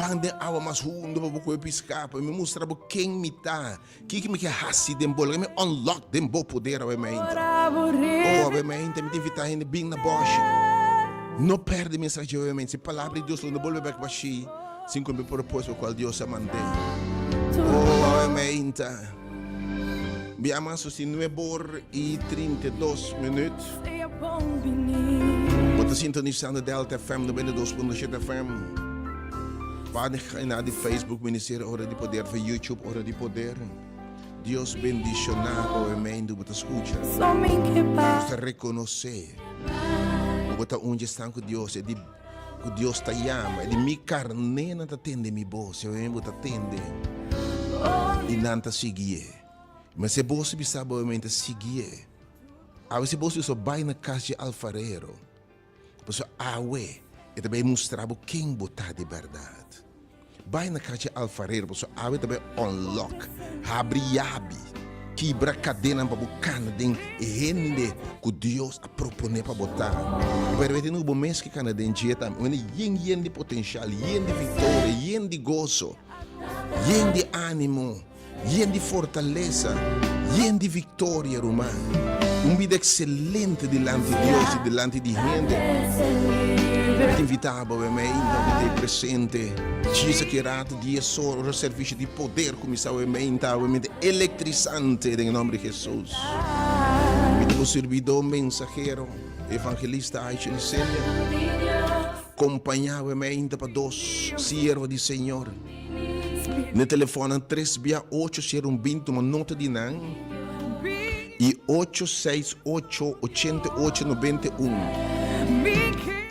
Ban den awa mas hundo pa bo kohe piská, pa mi mustra bo ken mi ta, kiko mi ke hasi den bo, laga mi unlock den bo poder awe mainta. Oh, awe mainta mi ta invitá hende bin na bòshi. No pèrdè mensahe dje awe mainta. Si palabra di Dios lo no bolbe bèk bashí sin kumpli propósito pa kual Dios a mand'é. Oh, awe mainta. Bia mas osi nuebor i 32 minüt. Bo ta sintonisando Delta FM 92.7 FM. Página di Facebook Ministerio Ora di Poder of YouTube Ora di Poder. Dios bendiciona bo e meindu bo ta scucha. Nos ta reconoce cu bo ta un dje esnan cu Dios e di cu Dios ta yama e di mi carnénan ta tende mi bos e bo ta tende y nan ta siguié. Ma si e bos bisa bo e meinta siguié. Awe si bo so bai na kas dje alfarero, pasobra awe e ta bai mustra bo ken bo ta di bèrdat. Bai na kas dje alfarero, pasobra awe ta bai unlock, habri yabi, kibra kadenanan pa bo kana den e hende ku Dios a proponé pa bo ta. I bai ripití ku bo mes ke kana den dje tambe, un hende yen yen di potenshal, yen di viktoria, yen di goso, yen di ánimo. Yen di fortalesa, yen di victoria, ruman. Un bida excelente dilanti Dios y dilanti di hende. Mi ta invita bo bij ainda pa ta presente. Djis aki rato dies or, ora servicio di poder cuminsa awe meinta, awe meinta electrisante den e nomber di Jesus. Mi ta bo sirbidor, mensahero, evangelista Aisha Licelia. Compaña awe meinta pa dos siervo di Señor. Ne telefonnan tres bia ocho sero un bin tuma nota di nan i ocho seis ocho ochenta i ocho nobenta i un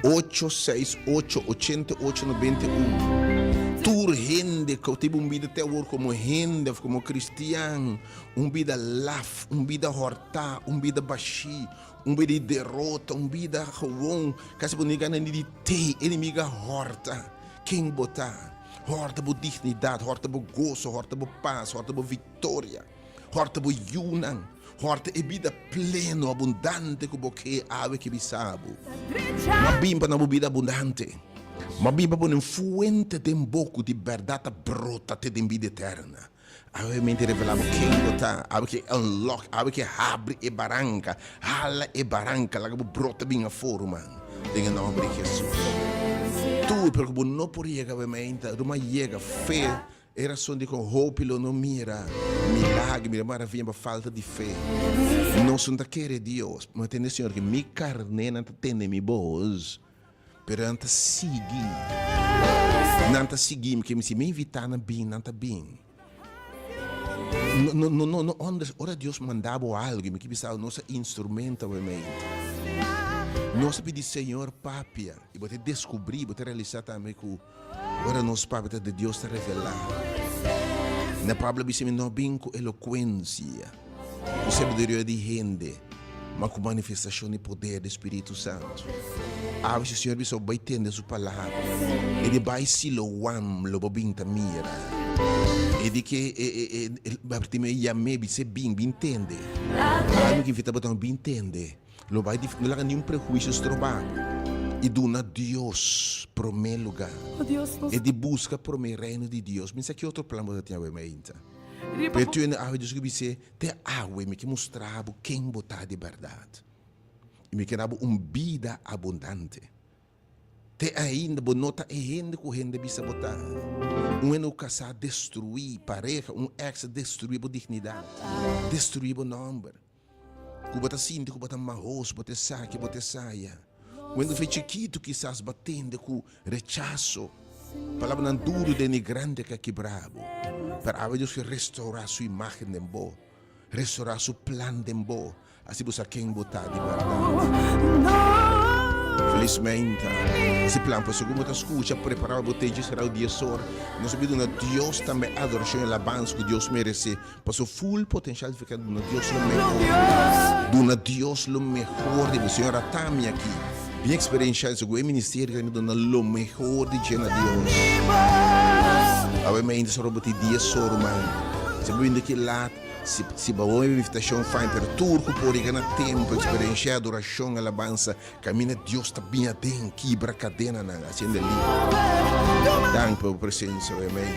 ocho seis ocho ochenta i ocho nobenta i un Tur hende ku tin un bida te awor komo hende òf komo kristian un bida laf un bida hòrtá un bida bashí un bida di derota un bida gewon kasi bo no gana ni di te enemigu a hòrta Ken bo ta? Hòrta bo dignidat, hòrta bo goso, hòrta bo pas, hòrta bo viktoria, hòrta bo yunan, hòrta e bida pleno, abundante ku bo ke awe ke bisa bo. Ma bin pa na bo bida abundante. Ma bin pa pone un fuente den bo ku di bèrdat ta brota te den bida eterna. Awe mi ta revelá bo ken bo ta, awe ke unlock, awe ke habri e baranka, hala e baranka, laga bo brota bin afó, ruman, den e nòmber di Hesus. Tur, pero ku bo no por yega awe mainta, ruman yega, fe, e rason dikon hopi lo no mira milagro, mira maravia pa falta di fe. Nos no ta kere Dios, mi a tende Señor ke mi karnénan ta tende mi bos. Pero nan ta sigui. Nan ta sigui mi, ke mi si mi invitá nan bin, nan ta bin. No, no, no, no, anders, ora Dios manda bo algu, mi ke bisa bo, nos ta instrumento awemente. Nos ta pidi Señor papia, i bo ta deskubrí, bo ta realisá tambe ku ora nos papia ta di Dios ta revelá. Na Pablo a bisa mi, no bin ku elokuensia. Ku sabiduria di hende, ma ku manifestashon di poder di Spiritu Santu. Awe si Señor bisa bo bai tende Su palabra, e di bai Siloam lo bo bin ta mira. E di ke e e e Bartimeo yam'é bis'é bin, bin tende. Awe mi ke invitá bo tambe bin tende. Lo bai di no laga niun prehuisio stroba bo i duna Dios promé lugá. E di buska promé Reino di Dios. Mi sa ki otro plan bo ta tin awe mainta. Pero tu hende awe Dios ke bis'é, Te awe mi ke mustra bo ken bo ta di bèrdat, i mi ke da bo un bida abundante. Te ainda bo no ta e hende ku hende bisa bo ta. Un hende ku kasá destruí pareha, un èks a destruí bo dignidat, destruí bo nòmber. Ku bo ta sinti ku bo ta mahos, bo ta esaki, bo ta esaya. Wendo fe chikitu kisas bo a tende ku rechaso, palabranan duru denigrante ke a kibra bo. Pero awe Dios ke restourá su imágen den bo, restourá su plan den bo, asi bo sa ken bo ta di bèrdat. Felismente, si plan pa segun bo ta skucha, prepará pa bo te dje será dies or. Nos a bira duna Dios tambe adorashon i alabansa ku Dios meresé. Paso full potencial di duna Dios lo mehor. Duna Dios lo mehor di bo. Señor ata mi aki. Mi experiencia es cu e ministerio ta mi duna lo mehor di dje na Dios. Awe mi ainda soro bo tin dies oro man. Si bo bini aki laat. Si si bo a invitashon fine pero tur ku por yega na tempu eksperenshia adorashon alabansa kaminda Dios ta bin aden kibra kadenanan hasiendo liber. Danki pa bo presensia oe mei.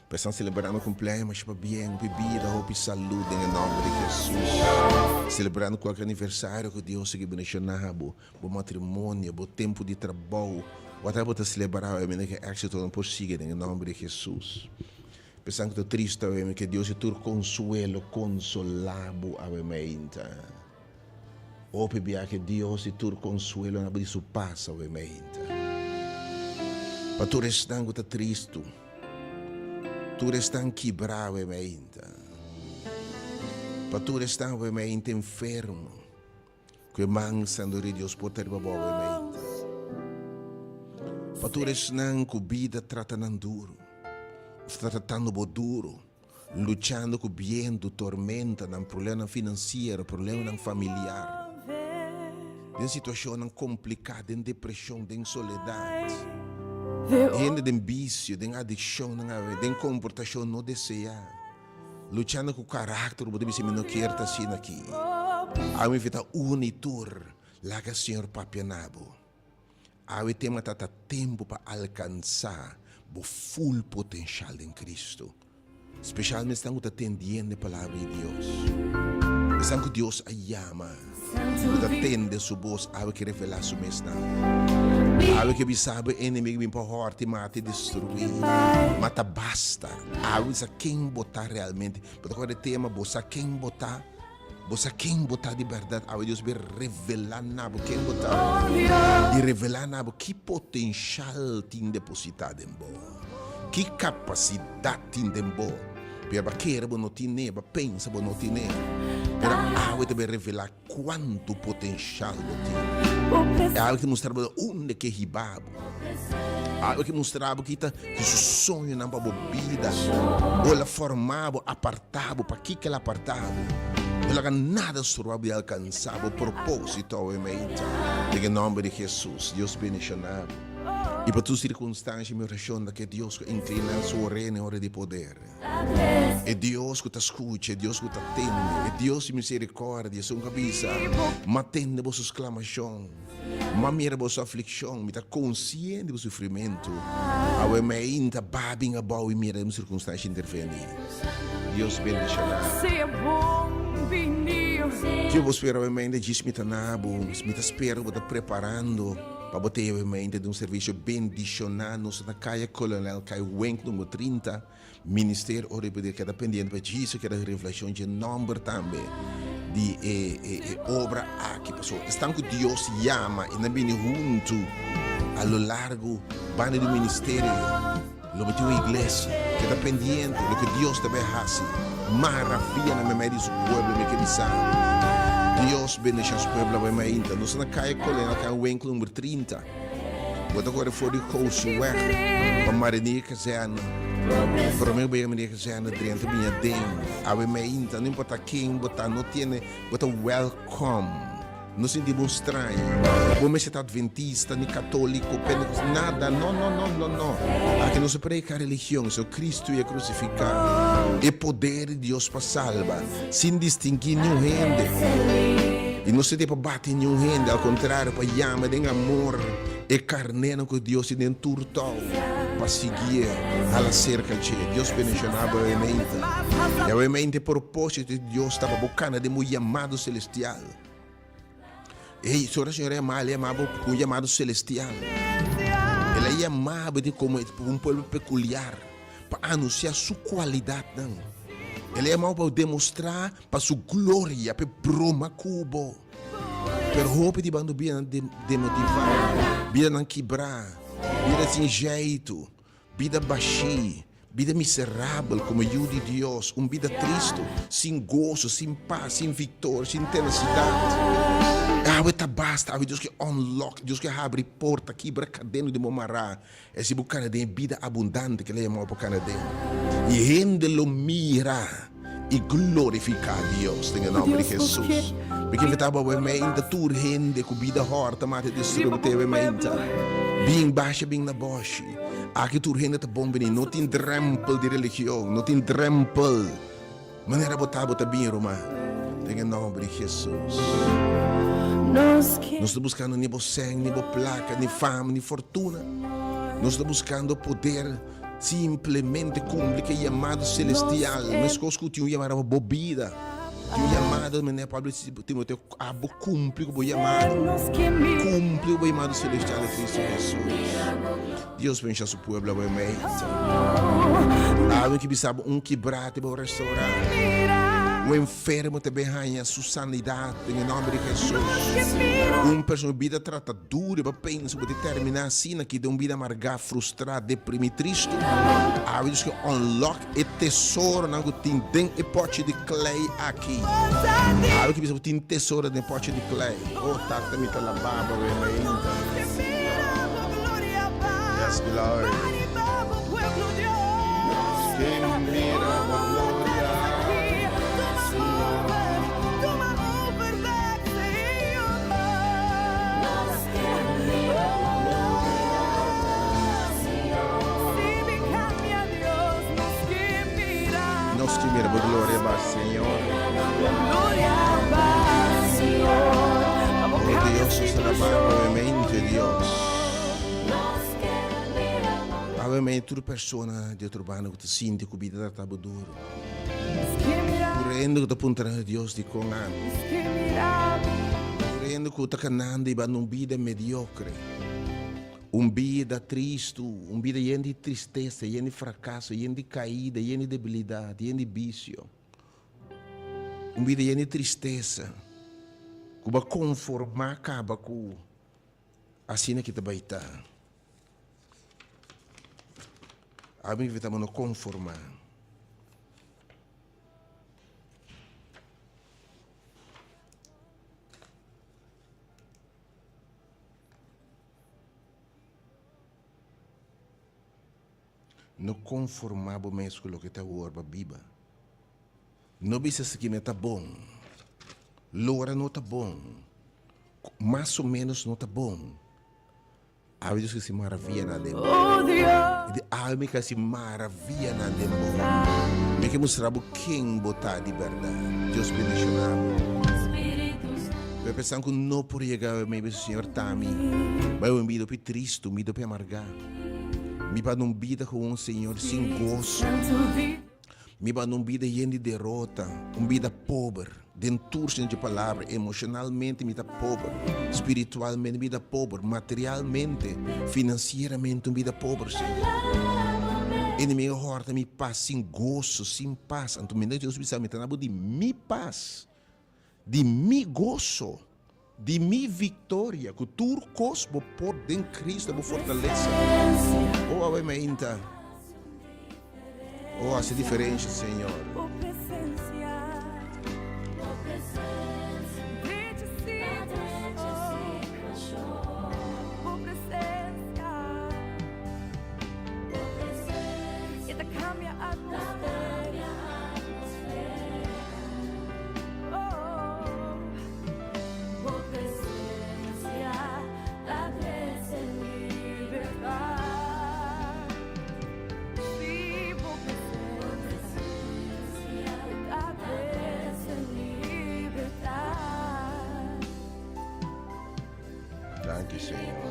Pa esnan selebrando kumpleaño masha pabien, hopi bida, hopi salud den e nomber di Jesus. Selebrando kualke aniversario ku Dios sigui bendishoná bo, bo matrimonio, bo tempu di trabou, whatever bo ta selebrá awe mira ke éksitonan por sigui den e nomber di Jesus. Pa esnan ku ta triste awe ke Dios di tur konsuelo konsolá bo awe meinta. Hopi bia ke Dios di tur konsuelo na bo di su pas awe meinta. Pa tur esnan ku ta tristu. Tur esnan kibrá awe meinta. Pa tur esnan awe meinta enfermo. Ku e man santo di Dios por ta riba bo awe meinta. Pa tur esnan ku bida trata nan duru. Of ta tratando bo duru. Luchando ku bientu, tormentanan, problemanan finansiero, problemanan familiar. Den situashonnan kompliká, den depreshon, den soledat. Hende den bisio, den adikshonnan awe, den komportashon no deseá. Luchando ku karakter ku bo ta bisa mi no kier ta asina aki. Awe mi ta uni tur, laga Señor papia na bo. Awe tema ta ta tempu pa alkansá bo full potenshal den Kristu. Speshalmente esnan ku ta tendiendo e Palabra di Dios. Esnan ku Dios a yama, ku ta tende Su bos, awe ke revelá Su mes na bo. Awe ke bisa bo e enemigu bin pa hòrta i mata i destruí. Ma ta basta. Awe bisa ken bo ta realmente. Bo ta kòrda e tema, Bo sa ken bo ta? Bo sa ken bo ta di bèrdat? Awe Dios bin revelá na bo ken bo ta i revelá na bo ki potenshal tin depositá den bo, ki kapasidat tin den bo. Pero bo a kere bo no tin'é, bo a pensa bo no tin'é, pero awe ta bin revelá kuantu potenshal bo tin. E awe ke mustra bo unda ke hiba bo. Awe ke mustra bo ki ta ki su soñonan pa bo bida. Bo el a forma bo, apartá. Ta bo, pakiko el apartá bo? No laga nada stroba bo di alkansá bo propósito awe meita. Den e nòmber di Hesus, Dios bendishoná bo. I pa tur sirkunstansha mi orashon ta ke Dios ku inkliná su orea na e ora di poder. E Dios ku ta skucha, e Dios ku ta tende, e Dios di miserikòrdia, esun ku a bisa, M'a tende boso sklamashon. M'a mira boso aflikshon, mi ta konsiente di bo sufrimentu. Awe mi ainda ba bin abou i mira den mi sirkunstansha intervení. Dios bendishoná bo. Kiko bo spera awe mi ainda? Djis mi ta na bo. Mi ta spera ku bo ta preparando pa bo tei awe mi ainda den un servisio bendishoná. Nos ta na Kaya Kolonel Kai Wenk numero 30. Minister ora e poder keda pendiente pa djis keda revelashon dje nomber tambe di e e obra aki pasobra esnan ku Dios yama i nan bini huntu a lo largo banda di un ministerio lo bo tin un iglesia keda pendiente loke Dios ta bai hasi maravianan meimei di su pueblo mi ke bisa Dios bendishon su pueblo awe mainta nos ta na kaya Kolonel Kaya Winkel number 30. Bo ta kore for di Gooseweg pa Marinier Kazerne. Prome ku bo yega Marinier Kazerne drenta bini aden. Awe meinta, no importa ken bo ta, no tiene, bo ta welcome. No sinti bo un straño. Bo mester ta adventista, ni katoliko, pentekoste, nada. No, no, no, no, no. Aki no se predica religion, sino Cristo i e krusifiká. E poder di Dios pa salba, sin distingui niun hende. I no sete pa bati niun hende, al kontrario, pa yama den amor e karnénan ku Dios tin den tur tou, pa siguié, hala serka dje. Dios bendishoná bo awemente. I awemente e propósito di Dios ta pa bo kana den bo yamado selestial. Ey, sora Señor a yama, El a yama bo ku un yamado selestial. El a yama bo di komo un pueblo pekuliar pa anunsiá Su kualidatnan. El a yama bo pa demostrá Pa su gloria, p'e broma ku bo. Pero hopi di bando bidanan demotivá, bidanan kibrá, bida sin jeitu, bida bashí, bida miserabel komo yu di Dios, un bida tristu, sin goso, sin pas, sin viktoria, sin tenasidat. Awe ta basta, awe Dios ke unlock, Dios ke habri porta, kibra kadena di bo mará. E si bo kana den e bida abundante ku el a yamau pa kana den, i hende lo mira i glorifiká Dios den e nòmber di Hesus. Mi ke invitá bo awe meinta, tur hende ku bida hòrta mata destruí bo te awe meinta. Bin basha bin na bòshi. Aki tur hende ta bon bini. No tin drèmpel di religion, no tin drèmpel. Manera bo ta, bo ta bin, ruman. Den e nomber di Jesus. Nos ta buscando ni bo sèn, ni bo placa, ni fama, ni fortuna. Nos ta buscando poder simplemente cumpli cu e yamado celestial. Mescos cu tin un yamado pa bo bida. Tin un yamado, manera Pablo di Timoteo, abo cumpli cu bo yamado. Cumpli cu bo yamado celestial di Cristo Jesus. Dios bensha su pueblo awe meita. Awe ki bisa bo un kibrá te bo restaurá. Un enfermo te ben haña su sanidad den e nomber di Jesús. Un persona bida trata duro bo pensa bo te terminá asina ki den un bida amargá, frustrá, deprimí, tristu. Awe Dios ke unlock e tesoronan ku tin den e pochi di klei aki. Awe ki bisa bo tin tesoro den e pochi di klei. Oh Tata mi ta laba bo awe mainta. Yes Lord. Ke mira bo gloria Señor. Nos ke mira bo gloria ba Señor. Oh Dios, nos ta laba bo mente Dios. Awe mei tur persona di otro banda ku ta sinti ku bida ta trata bo duru. Tur hende ku ta puntra Dios dikon ami. Tur hende ku ta kanando i banda un bida mediokre. Un bida tristu, un bida yen di tristesa, yen di frakaso, yen di kaida, yen di debilidat, yen di bisio. Un bida yen di tristesa ku bo a konformá kaba ku asina ki ta bai ta. Ami ta no konformá. No konformá bo mes ku loke ta awor bo biba. No bisa esaki mi ta bon, lora no ta bon, mas o ménos no ta bon. Awe Dios ke hasi maravianan den bo. I di awe mi ke hasi maravianan den bo. Mi ke mustra bo ken bo ta di bèrdat. Dios bendishoná bo. Bo pensa ku no por yega awe mi bisa Señor ta mi bai un bida hopi tristu, un bida hopi amargá. Mi pa un bida gewoon Señor sin goso. Mi ba un bida yen di derota, un bida pober, den tur sentido di palabra, emocionalmente mi ta pober, spiritualmente mi ta pober, materialmente, financieramente un bida pober, Señor. Enemigo horta mi pas sin goso, sin pas. Anto mi Dios bisa mi ta nabo di mi pas, di mi goso, di mi victoria, cu tur cos bo por den Cristo bo fortaleza. Oh, awe mainta. Oh, haci diferencia, Señor. Danki Señor.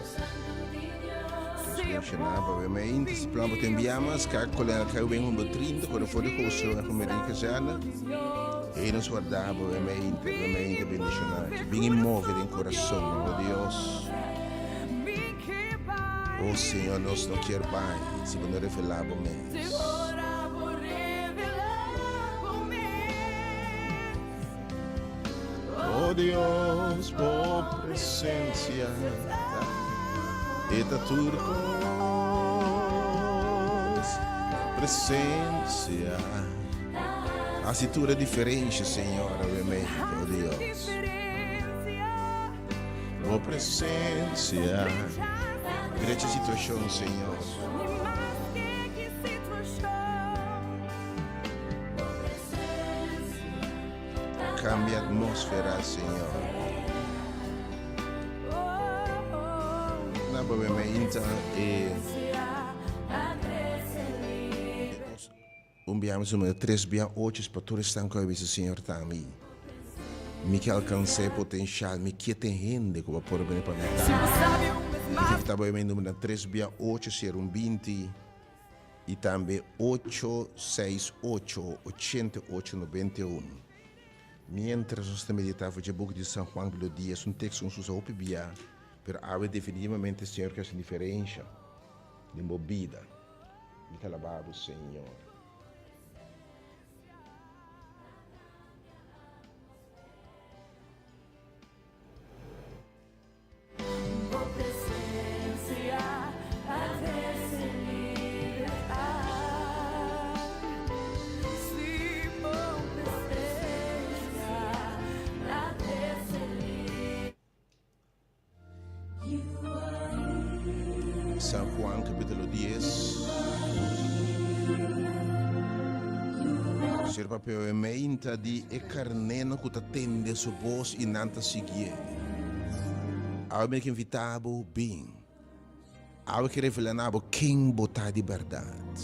Dios bendiciona bo. We me inti si plan bo te enviamos ka kolena ka wen hun bo 30 kore for de gozo en gomerin kazerne. E nos guarda bo we me inti we me inti bendiciona. Bin y move den corazon bo Dios. Oh Señor nos no kier bai si bo no revela bo mes. Oh Dios, bo presencia e ta tur cos. Presencia haci tur e diferencia, Señor, obviamente, oh Dios. Bo presencia drecha situacion, Señor. Cambia atmósfera, Señor. Na bo me inta e. Un bia mi suma tres bia ocho pa tur esnan ku a bisa Señor ta mi. Mi ke alkansá e potenshal, mi ke ten hende ku bo por bini pa mi ta. Mi ke invitá bo e numero na tres bia ocho sero un 20 i tambe ocho seis ocho 88 91. Miéntras nos ta meditá for dje buki di San Juan Pablo Dies, un teksto ku nos usa hopi bia, pero awe definitivamente Señor ke hasi un diferensha den bo bida. Mi ta alabá bo, Señor. San Juan capítulo 10. Ser papeo e meinta di e carneno cu ta tende su voz y nan ta siguié. Awe mi ke invita bo bin. Awe ke revela na bo ken bo ta di berdad.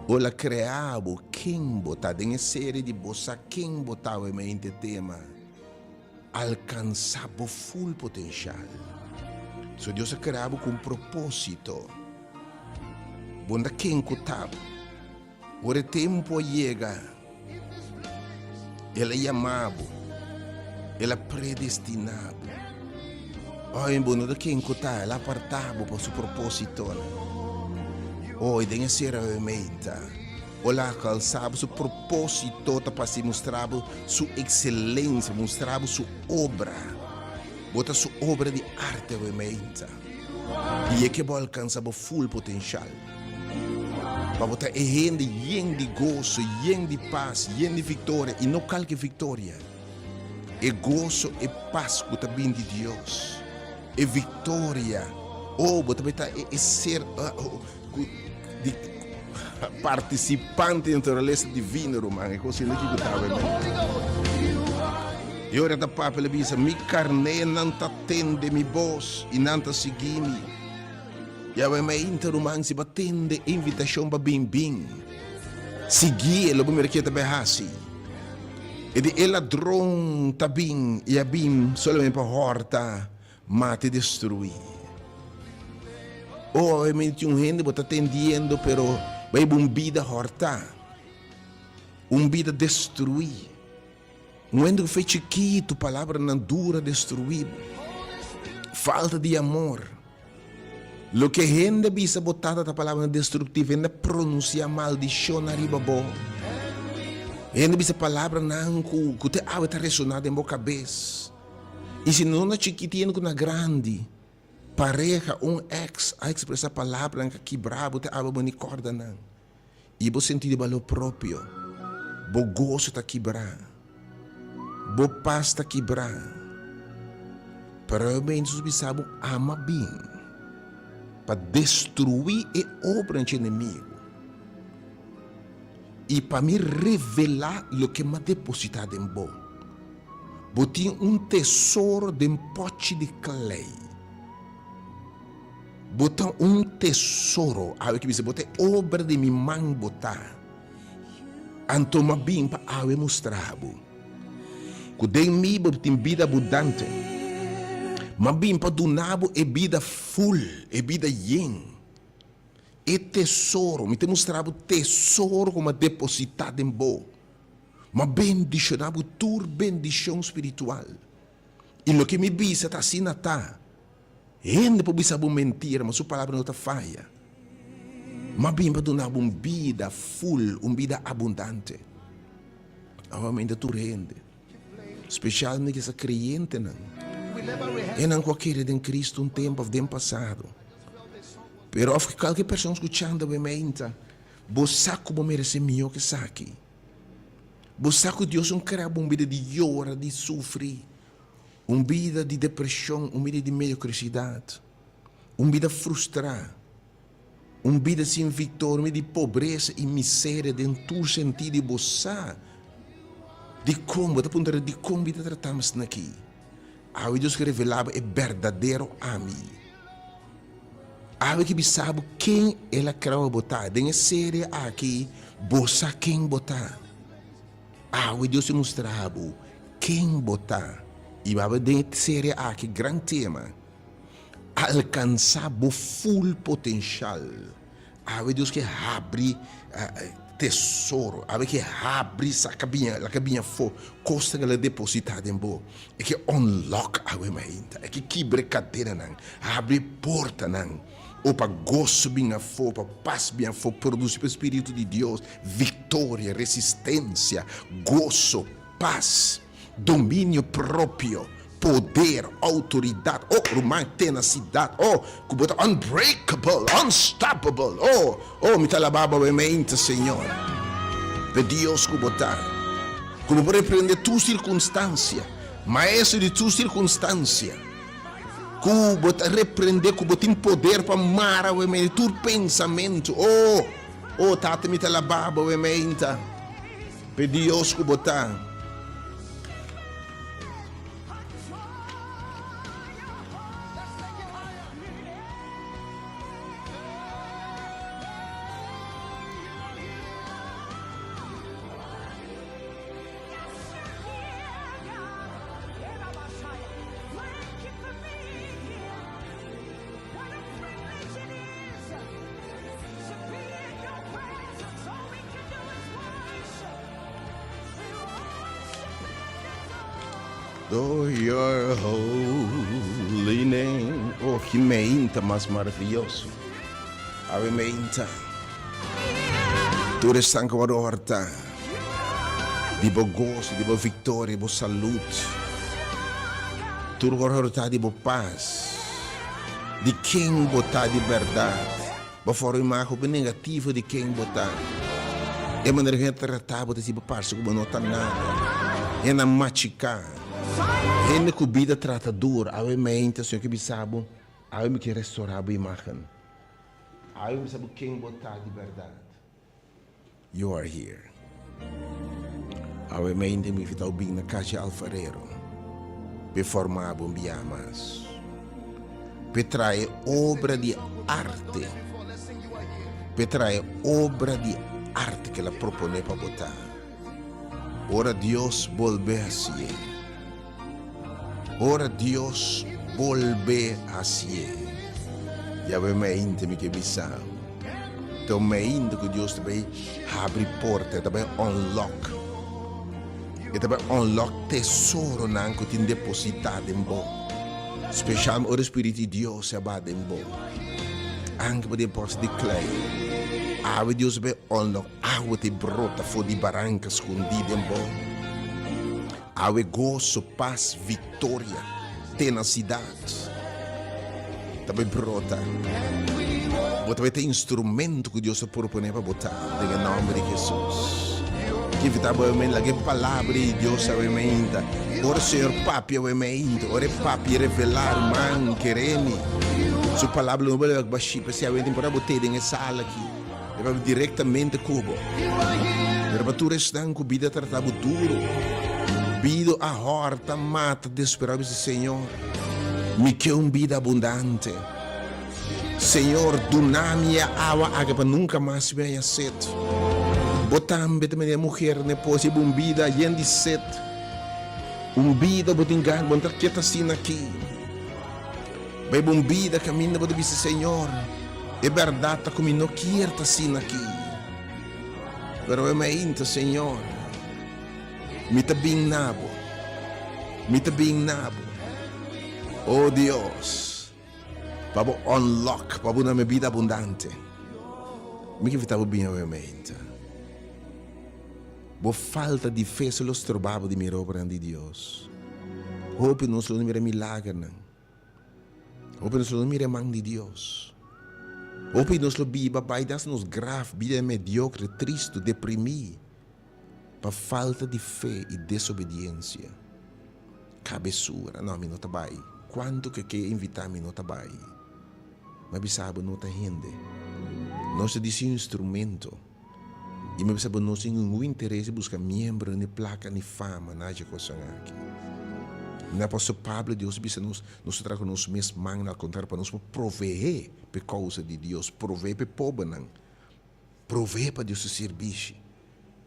Ol a crea bo ken bo ta. Den e serie di Bo sa ken bo ta awe meinta e tema. Alkansá bo ful potenshal. So Dios a krea bo ku un propósito. Bo no ta ken ku ta bo. Ora e tempu a yega, El a yama bo, El a predestiná bo. Oi, bo no ta ken ku ta, El a apartá bo pa su propósitonan. Oi, den e sera meta. Ola alcansa bo, su proposito ta pa si mustra bo su excelencia, mustra bo su obra. Bo ta su obra di arte awe meinta. Y e ke bo alcansa bo full potencial. Pa bo ta e hende yen di goso, yen di paz, yen di victoria, y no calke victoria. E goso, e paz cu ta bin di Dios. E victoria. Oh, bo ta bay ta e ser cu di participante di naturalesa divino, ruman. E cos asina ki cu ta awe men. E ora ta papia el a bisa, Mi carnénan ta tende mi bos y nan ta sigui mi. Y awe mainta, ruman, si bo a tende e invitacion pa bin, bin. Sigui e, lo bo mira ke ta bay haci. E di e ladron ta bin y a bin solamente pa horta, mata y destrui. Oh, e menti un hende bo ta tendiendo, pero bay bo un bida horta, un bida destrui. Un hende ku fe chikitu, palabranan duru a destrui bo. Falta di amor. Loke hende bisa bo tata ta palabranan destruktivo. Hende a pronunsia maldishon ariba bo. Hende bisa palabranan ku ku te awe ta resoná den bo kabes. I si no na chikiti hende ku na grandi, pareha, un eks a ekspresá palabranan ku a kibra bo te awe bo ni kòrda nan. I bo sentí di balor propio. Bo goso ta kibrá. Bo pas ta kibrá. Pero e mens nos bisa bo ama bin pa destruí e obranan dje enemigu i pa mi revelá loke mi a depositá den bo. Bo tin un tesoro den pòchi di klei. Bo ta un tesoro. Awe ki bisa bo ta e obra di mi man bo ta. Anto m'a bin pa awe mustra bo ku den mi bo tin bida abundante. M'a bin pa duna bo e bida ful, e bida yen. E tesoro, mi ta mustra bo tesoro ku m'a depositá den bo. M'a bendishoná bo tur bendishon spiritual. I loke mi bisa ta asina ta. Hende por bisa bo mentira, ma su palabra no ta faya. M'a bin pa duna bo un bida ful, un bida abundante. Awor tur hende, spesialmente kisa kreyentenan, enan ku a kere den Kristu un tempu òf den pasado, pero òf kualke persona skuchando bo e meinta, bo sa ku bo meresé mihó ku esaki. Bo sa ku Dios no krea bo un bida di yora, di sufri. Un bida di depresion, un bida di mediocresidad, un bida frustra, un bida sin victoria, un bida di pobresa y miseria den tur sentido y bo sa dicon, bo ta puntra dicon mi ta trata mi asina aki. Awe Dios ke revela bo e berdadero ami. Awe ke bisa bo ken El a crea bo ta. Den e serie aki. Bo sa ken bo ta. Awe Dios a mustra bo ken bo ta. I bo a den e serie aki gran tema, Alkansa bo full potenshal. Awe Dios ke habri tesoro, awe ke habri saka biña, laka biña afó kosnan ku el a depositá den bo. E ke unlock awe mainta, e ke kibra e kadenanan, habri e portanan. O pa goso bin afó, pa pas bin afó, produsí pa e Spiritu di Dios, viktoria, resistensia, goso, pas, dominio propio, poder, outoridat, o, ruman, tenasidat, o, ku bo ta unbreakable, unstoppable, o, o, mi ta alabá bo mente, Señor, p'e Dios ku bo ta, ku bo por reprende tur sirkunstansia, Maestro di tur sirkunstansia. Ku bo ta reprendé ku bo tin poder pa mara bo mente tur pensamentu. O, o Tata mi ta alabá bo meinta p'e Dios ku bo ta. Oh, your holy name. Oh, ki meinta mas maravilloso. Awe meinta. Tur esnan ku wòrdu hòrtá di bo goso, di bo viktoria, di bo salut. Tur ku wòrdu hòrtá di bo pas, di ken bo ta di bèrdat. Bo forma imágen hopi negativo di ken bo ta. E manera ku hende ta tratá bo ta hasi bo parse ku bo no ta nada. Hende a machiká. Hende ku bida trata duru. Awe mente Señor ke bisa bo, awe mi ke restorá bo imágen. Awe mi sa bo ken bo ta di berdad. You are here. Awe mente mi fitao bin na cashi alfarero pe forma bo un bia mas. Pe trae obra di arte. Pe trae obra di arte ke la propone pa bo ta. Ora Dios bolbe hacié. Ora Dios bolbe hacié. Yahweh meinte mi ke bisa bo. Ta un meinte ku Dios ta bay habri porta, e ta bay unlock. E ta bay unlock tesoronan ku tin depositá den bo. Specialmente ora e Spiritu di Dios a ba den bo. Anke bo den pos di klei. Awe Dios ta bay unlock awa ta brota for di baranka skondí den bo. Awe goso, pas, viktoria, tenasidat ta bai brota. Bo ta bai ta instrumento ku Dios a proponé pa bo ta den e nòmber di Hesus. Ke invitá bo awe laga e palabra di Dios awe meinta. Ora Señor papia awe meinta, ora e papia e revelá, ruman, kere mi. Su palabra lo no bai bashí, p'esei awe temporada bo te den e sala aki. E papia direktamente ku bo. Pero pa tur esnan ku bida trata bo duru, bido a hòrta, mata, desperá, bisa, Señor, mi ke un bida abundante. Señor, duna mi e awa aki pa nunka mas mi haña set. Bo tambe ta manera muher na e pos, hiba un bida yen di set. Un bida bo tin gana, bo no ta keta asina aki. Bai bon bida kaminda bo ta bisa, Señor, e bèrdat ta ku mi no kier ta asina aki. Pero e mainta, Señor, mi ta bin na bo. Mi ta bin na bo. O Dios, pa bo unlock, pa bo duna mi bida abundante. Mi ke invita bo bin awe mainta. Bo falta di fe so lo stroba bo di mira obranan di Dios. Hopi nos lo no mira milagernan. Hopi nos lo no mira e man di Dios. Hopi nos lo biba bai das nos graf, bida mediocre, tristu, deprimí, pa falta di fe i desobediencia. Kabesura, no, mi no ta bai. Kuantu ke ke invitá mi no ta bai. Mi a bisa bo no ta hende. Nos ta disi un instrumento. I mi bisa bo no tin ningun interes di buska miembro ni plaka ni fama na dje kosnan aki. Mi apòstel Pablo Dios a bisa nos, nos ta traha ku nos mes man, al kontrario pa nos por proveé p'e kousa di Dios, proveé p'e pobernan. Provee pa Dios su sirbishi.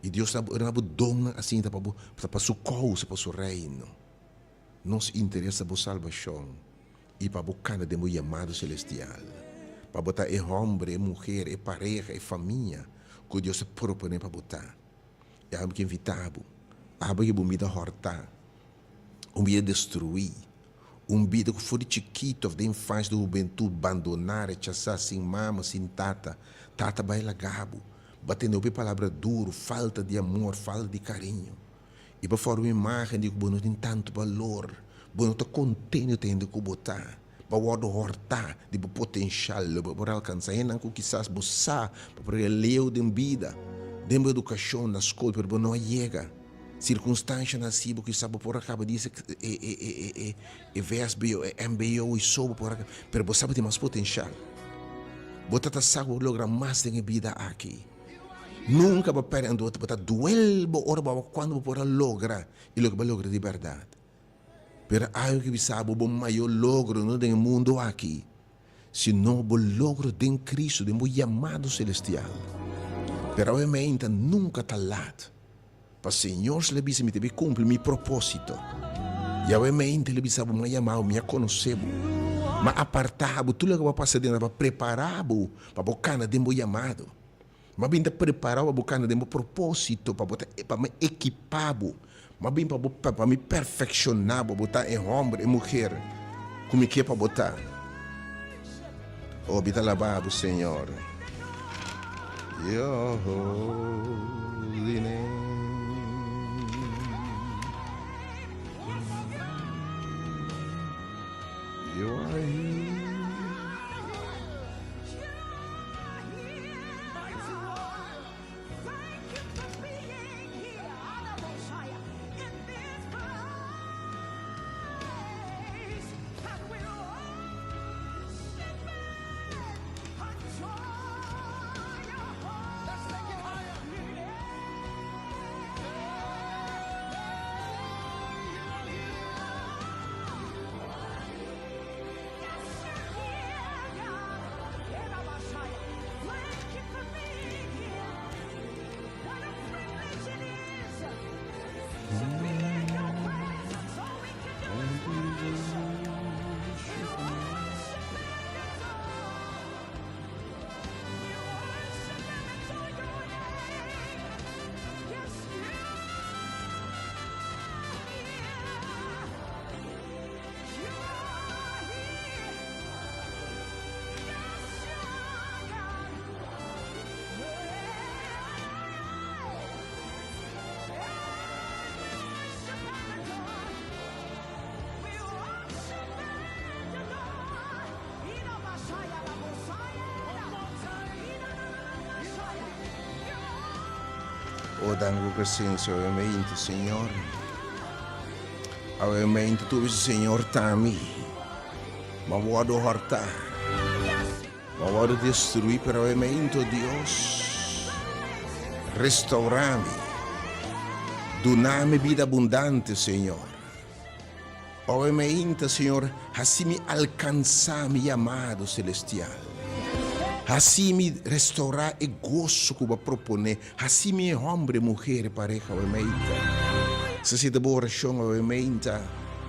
I Dios ta duna bo donnan asina ta pa bo, ta pa su kousa, pa su reino. Nos interes ta bo salbashon i pa bo kana den bo yamado selestial, pa bo ta e hòmber, e muher, e pareha, e famia ku Dios a proponé pa bo ta. I abo ke invitá bo, abo ke bo bida hòrtá, un bida destruí, un bida ku for di chikitu òf den infansia, den hubentut, bandoná, rechasá, sin mama, sin tata, tata bai laga bo, bo a tende hopi palabra duru, falta di amor, falta di kariño. I bo a forma un imágen di ku bo no tin tantu balor, bo no ta kontento ta hende ku bo ta, bo a wòrdu hòrtá di bo potenshal, lo bo por alkansá hendenan ku kisas bo sa bo por a leu den bida, den bo edukashon na skol, pero bo no a yega. Sirkunstanshanan asi bo kisas bo por a kaba di e e vsbo, e mbo i so bo por a pero bo sa bo tin mas potenshal. Bo ta ta sa ku bo por logra mas den e bida aki. Nunka bo pèrdè anto bo ta duel bo ora bo a wak kuantu bo por a logra i loke bo a logra di bèrdat. Pero algu ke bisa bo, bo mayor logro no den e mundu aki, sino bo logro den Cristo, den bo yamado celestial. Pero awe meinta nunka ta lat pa Señor si lo bisa mi ta bin cumpli mi proposito. I awe meinta lo bisa bo, mi a yama bo, mi a conoce bo, mi a aparta bo, tur loke bo a pasa den ta pa prepara bo pa bo cana den bo yamado. M'a bin ta prepará bo pa bo kanda den bo propósito, pa bo ta, pa mi ekipá bo. M'a bin pa bo, pa mi perfekshoná bo, bo ta e hòmber, e muher ku mi ke pa bo ta. O, mi ta alabá bo, Señor. Your holy name. You are here. O danki bo presencia obviamente Señor. Obviamente tu bisa Señor ta mi. M'a wòrdu hòrtá, m'a wòrdu destruí, pero obviamente Dios restaurá mi, duna mi bida abundante, Señor. Obviamente, Señor, hasi mi alkansá mi yamado celestial. Hasi mi restaurá e goso ku bo a proponé. Hasi mi e hòmber, e muher, e pareha, obviamente. Esei ta bo orashon, obviamente.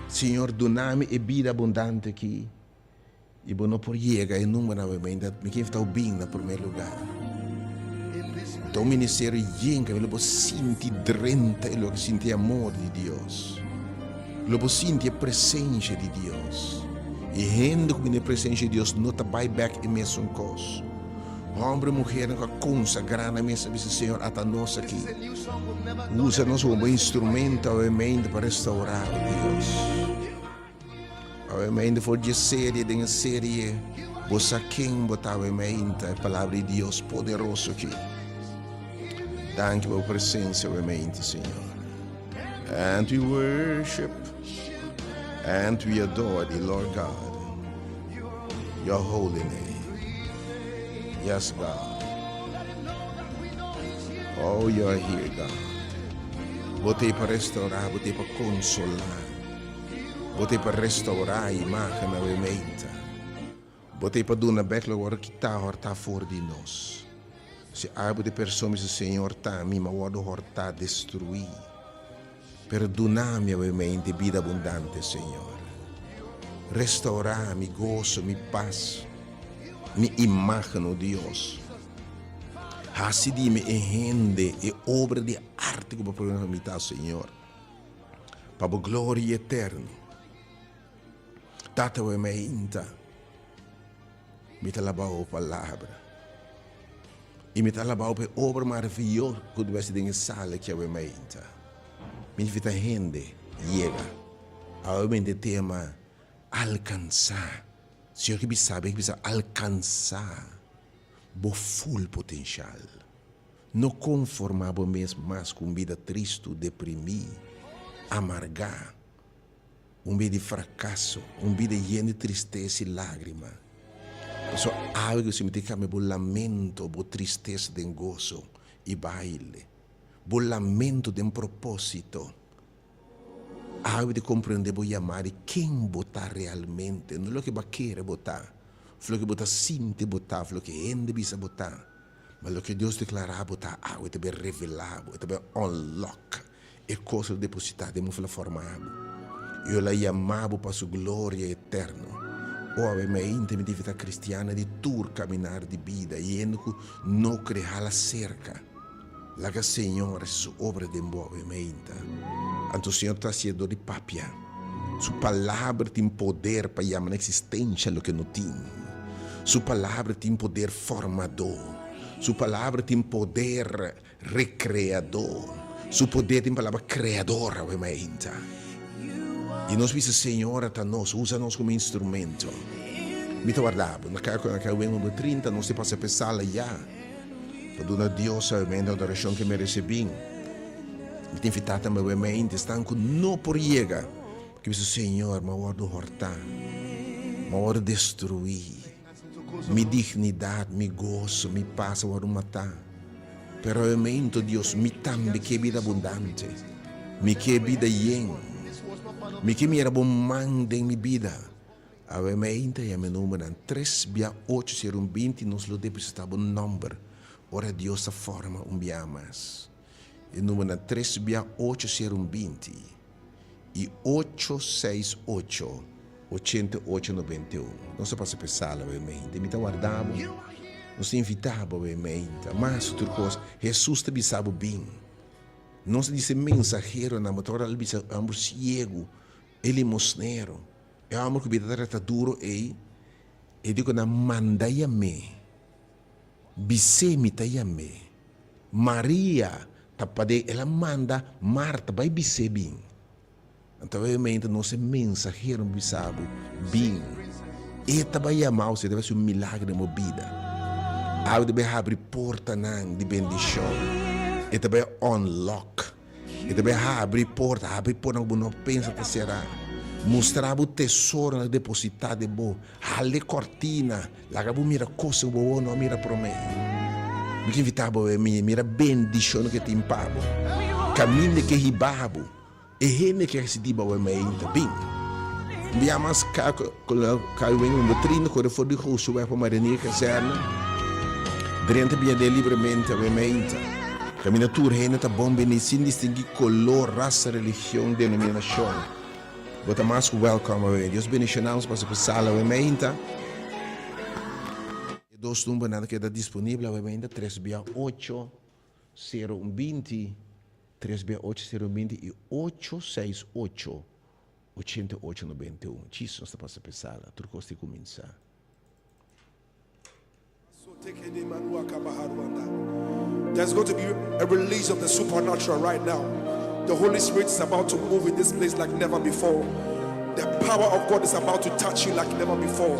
Señor, duna mi e bida abundante aki. I bo no por yega e numbernan obviamente. Mi ke invitá bo bin na promé lugá. Ta un ministerio yen kaminda lo bo sinti drenta i lo sinti e amor di Dios. Lo bo sinti e presensia di Dios. I hende ku bini e presensia di Dios no ta bai bèk e mesun kos. Hòmber i muhernan ku a konsagrá nan mes a bisa, Señor, ata nos aki. Usa nos komo bo instrumento awemente pa restaurá, o Dios. Awemente for di e serie den e serie Bo sa ken bo ta awemente, e Palabra di Dios poderoso aki. Danki pa bo presensia awemente, Señor. And we worship and we adore thee, Lord God. Your holy name. Yes, God. Oh, you are here, God. Bo t'ei pa restaurá, bo t'ei pa konsolá. Bo t'ei pa restaurá imágen nuevamente. Bo t'ei pa duna bèk loke wòrdu kitá, hòrtá for di nos. Si abo ta e persona bisa Señor ta mi, m'a wòrdu hòrtá, destruí. Pero duna mi awe mente bida abundante, Señor. Restaurá mi goso, mi pas, mi imágen, o Dios. Hasi di mi e hende, e obra di arte ku bo a pone pa mi ta, Señor. Pa bo gloria eterno. Tata awe meinta, mi ta alabá bo palabra. I mi ta alabá bo pa e obra maravioso ku bo hasi den e sala aki awe meinta. Mi invitá hende yega. Awe meinta e tema alkansá. Señor ke bisa bo, e ke bisa alkansá bo full potenshal. No konformá bo mes mas ku un bida tristu, deprimí, amargá. Un bida di frakaso, un bida yen di tristesa i lágrima. Pasobra awe ku si mi ta kambia bo lamento, bo tristesa den goso i baile, bo lamento den propósito. Awe di komprendé bo yamada i ken bo ta realmente, no loke bo a kere bo ta, òf loke bo ta sinti bo ta, òf loke hende bisa bo ta, ma loke Dios deklará bo ta awe ta bin revelá bo, e ta bin unlock E kos lo depositá den bo la forma bo, i el a yama bo pa su gloria eterno. O awe mainta mi ta invitá kristiannan di tur kaminar di bida i hende ku no kre hala serka. Laga Señor hasi su obra den bo awe mainta. Anto Señor ta hasié dor di papia. Su palabra tin poder pa yama na eksistensha loke no tin. Su palabra tin poder formadó. Su palabra tin poder Recreador. Su poder tin palabra creador awe mainta. I nos bisa Señor ata nos, usa nos como instrumento. Mi ta warda bo. Na kaya na kaya wen number 30 nos te pasa pe sala ya. Pa duna Dios awe mainta adoracion ke merece bin. Mi ta invita tambe awe mainta esnan ku no por yega. Ke bisa Señor mi a wordo horta. Mi a wordo destrui. Mi dignidat, mi goso, mi pas a wòrdu matá. Pero awe Dios, mi tambe ke bida abundante. Mi ke bida yen. Mi ke mira bo man den mi bida. Awe ta yama e numbernan tres bia ocho sero un binti nos lo depositá bo nòmber ora Dios ta forma un bia mas. E numbernan tres bia ocho sero un binti. I ocho seis ocho ochenta i ocho nobenta i un. Nos ta pasa p'e sala awe meinta. Mi ta warda bo. Nos ta invitá bo awe meinta. Mas tur kos, Hesus ta bisa bo bin. Nos ta di e mensaheronan, bo ta ora el bisa e hòmber siegu, e limosnero, e hòmber ku bida ta reta duro ei, e di ku nan manda yam'é. Bis'é mi ta yam'é. Maria ta pad'é, el a manda Marta bai bis'é bin. Anto obviamente nos e mensahero bisa bo bin. E ta bai yamau, si e ta bai hasi un milagro den bo bida. Awe ta bai habri portanan di bendishon. E ta bai unlock. E ta bai habri porta, habri portanan ku bo no pensa ta será. Mustra bo tesoronan depositá den bo. Hala e kortina, laga bo mira kos ku bo wowo no a mira promé. Mi ke invitá bo mi mira bendishon ku e tin pa bo. Kaminda ke hiba bo, e hende ke resibi bo mei ta bin. Bia mas kai wen un doctrina kore for di Josué pa Marinier Kazerne. Drenta bia den libremente awe meinta. Kaminda tur hende ta bon bini sin distingui kolor, rasa, religion, denominashon. Bo ta mas ku welkom awe. Dios bendishona nos pasa pa sala awe meinta. E dos numbernan ta keda disponibel awe meinta, tres bia ocho, sero un binti, tres bia ocho, sero un binti i ocho seis ocho, ochenta i ocho, nobenta i un. Djis nos ta pasa pa e sala, tur kos tin kuminsá. There's going to be a release of the supernatural right now. The Holy Spirit is about to move in this place like never before. The power of God is about to touch you like never before.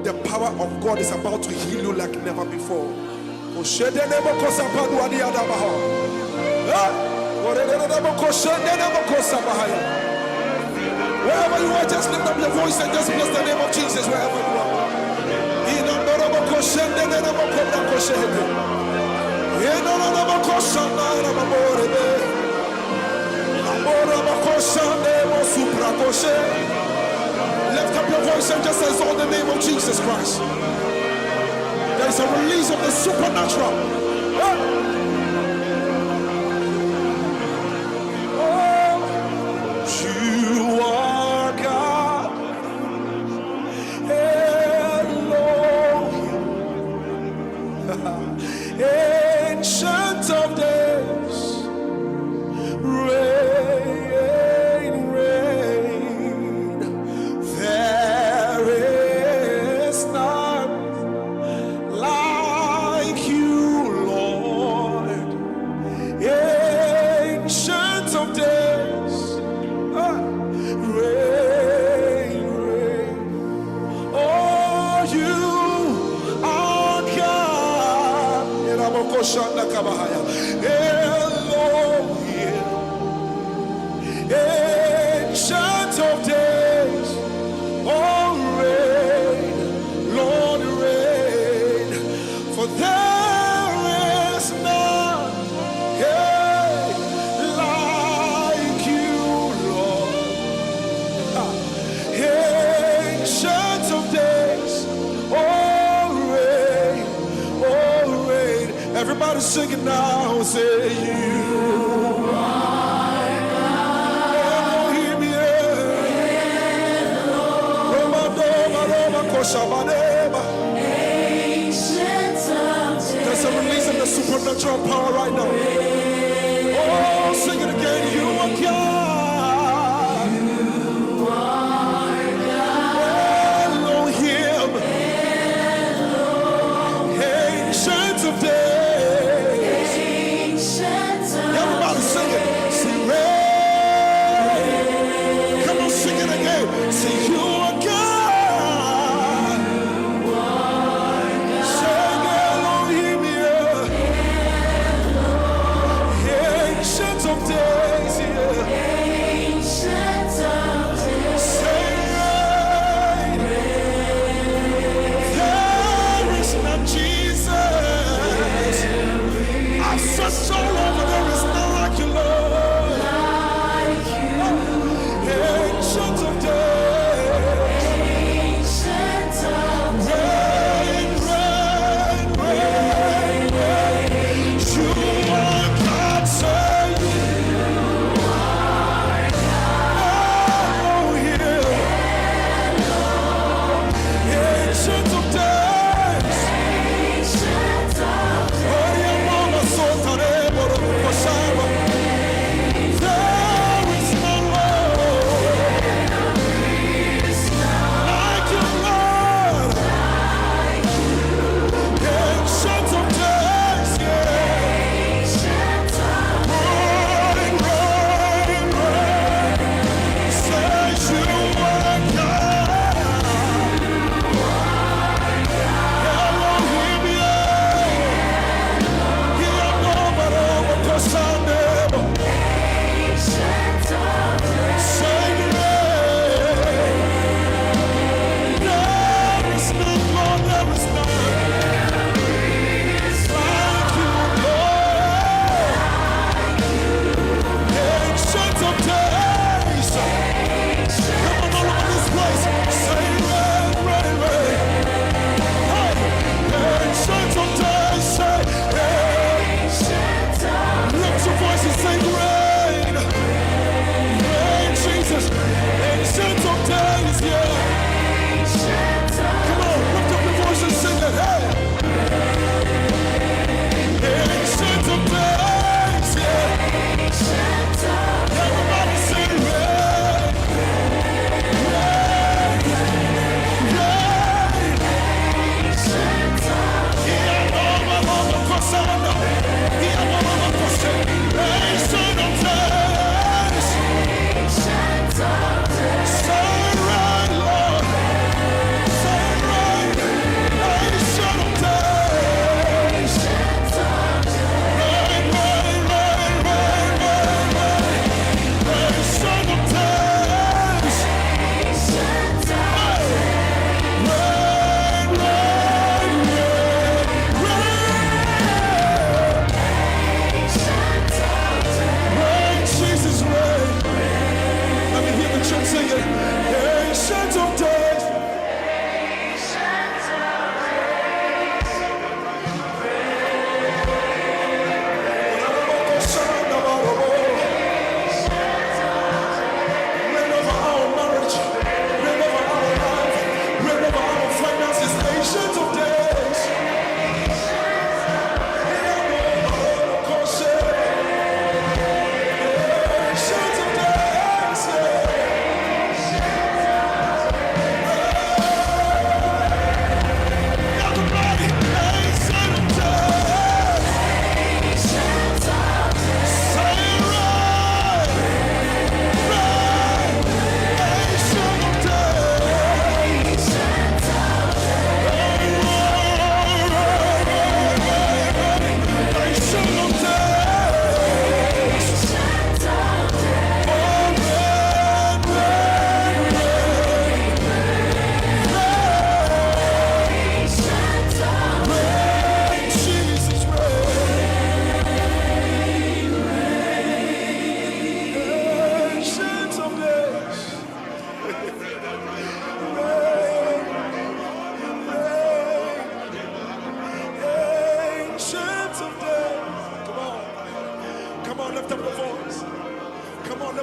The power of God is about to heal you like never before. Wherever you are, just lift up your voice and just bless the name of Jesus wherever you are. Lift up your voice and just exalt the name of Jesus Christ. There is a release of the supernatural. Oh, you are God. Elohim. Ancient of days. Reign, reign. There is none like you, Lord. Ancient of days. Ah, reign, reign. Oh, you are God. Elohim. Ancient of days. Oh, reign, Lord, reign. For there is none, hey, like you, Lord. Ancient of days, oh, reign, oh, reign. Everybody sing it now, say you. Elohim, yeah. Roma, Doma, Roma, Koshabaneba. There's a release of the supernatural power right now. Oh, sing it again. You are God. Elohim. Ancient of days. Everybody sing it. Say, reign. Come on, sing it again. Say, you are God. Say, Elohim, yeah.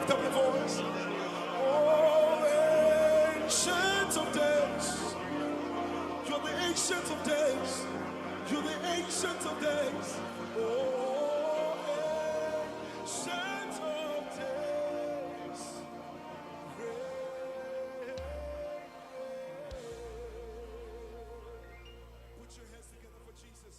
Lift up your voice. Oh, ancient of days. You're the ancient of days. You're the ancient of days. Oh, ancient of days. Put your hands together for Jesus.